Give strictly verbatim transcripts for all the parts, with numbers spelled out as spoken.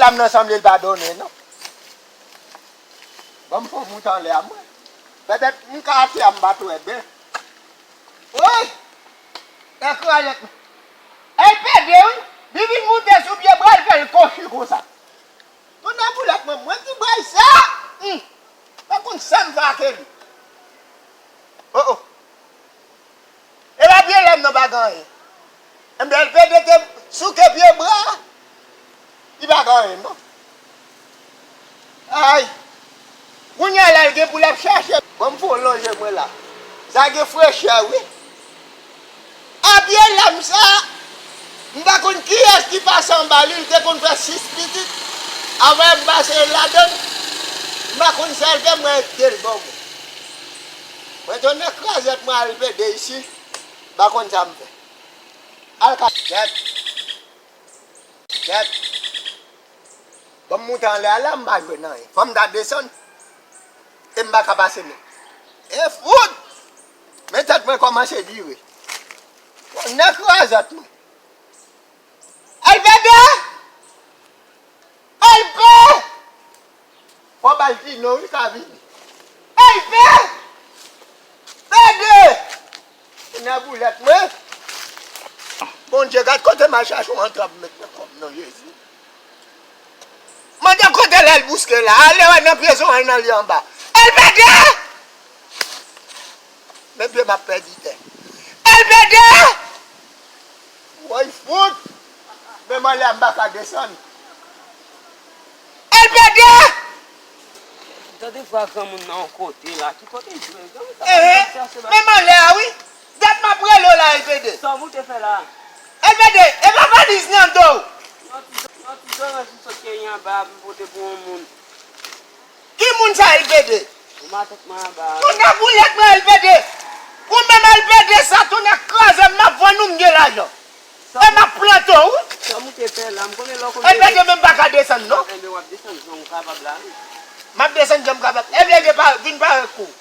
Dam nan sanble l pa donnen non. Ban m fè yon moute anlè a mwen. Petèt m ka atè a m pa t wè byen. Woy! Nan krayèt mwen. L pede wi. Li vin moute sou pye bra l fè l kochi konsa. Tonnè boulèt mwen, mwen ki bay sa. Hmm. Pa konn sa m fè ak li. Oh oh. E pa pye lè m nan pa gen anyen. Enben, L P D te souke pye bra a. Li pa gen anyen non. Ay. Kounye a la l gen pou l ap chache. Ban m fè w lonje mwen la. Sa gen frechè wi. A pye lè m sa, m pa konn kiyès ki pase anba li, li te konn fè sis pitit. Avè m pase ladan l, m pa konn sa l fè, mwen te l ban mwen. Mwen tonnè krazèt mwen al pede isi, m pa konn sa m fè. Al ka kèt. Kèt. Ban m moute anlè a la, m pa jwenn anyen. Fò m ta desann. E m pa ka pase men. E fout! Men tèt mwen kòmanse vire. Tonnè krazèt mwen. L P D! L P! Fò ba l ti non wi ka vini. L P! L P D! Tonnè boulèt mwen. Bondye, gad kote m al chache yon antrap m met nan kò m non Jezi. Mande kote l al bouske la. Ale wè nan pye zòn nan li anba. L P D! Men pye m ap pèdi tè. L P D! Woy fout! Men m anlè a m pa ka desann. L P D! Tande vwa granmoun nan yon kote la. Ki kote l jwe? Granmoun sa pa vin chèche ba. Men m anlè a wi. Dat m ap rele w la L P D. Sa w moute fè la? L P D, e pa valiz nan do w. Yon ti, yon ti zoranj m sot keyi anba a pou m pote pou yon moun. Ki moun sa L P D? Ou matant mwen anba a. Tonnè boulèt mwen L P D. Ou menm L P D sa tonnè kraze m, m ap vann ou m gen lajan. E m ap plante w wi. Sa moute fè la, m konnen lè w konn L P D men m pa ka desann non. Enben w ap desann jan w kapab la wi. M ap desann jan m kapab. L P D pa, vin parèt kou.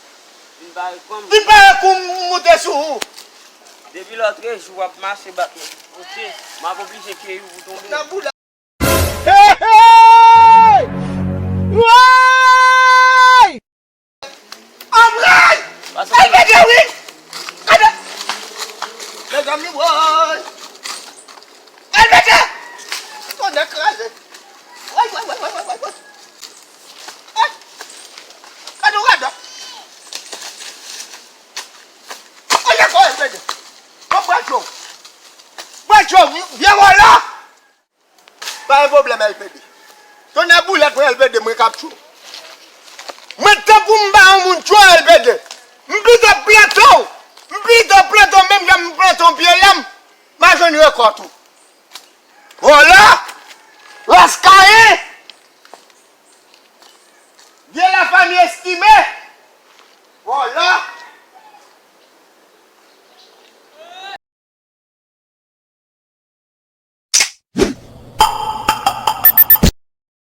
Vin parèt kòm. Vin parèt kou m moute sou ou. Depi lòtrejou w ap mache bat mwen. Ok, m ap oblije keyi w pou tonbe. Nan boulèt. Hey, hey! Woy! Anmwey! L P D wi! Gade! Mezanmi, woy! L P D! Tonnè kraze! Woy, woy, woy! Eh! Gade yon radòt! Oye kò L P D! Bon, bradjo! Bradjo, vye vòlò! Pa gen pwoblèm L P D. Tonnè boulèt mwen L P D mwen k ap tchwe w. Mwen tanpri m ba yon moun tchwe w L P D. M pito plante w. M pito plante w menm jan m plante w pye lè m. M a jwenn rekòt ou. Vòlò! Raskaye! Vye lafanmi Estime!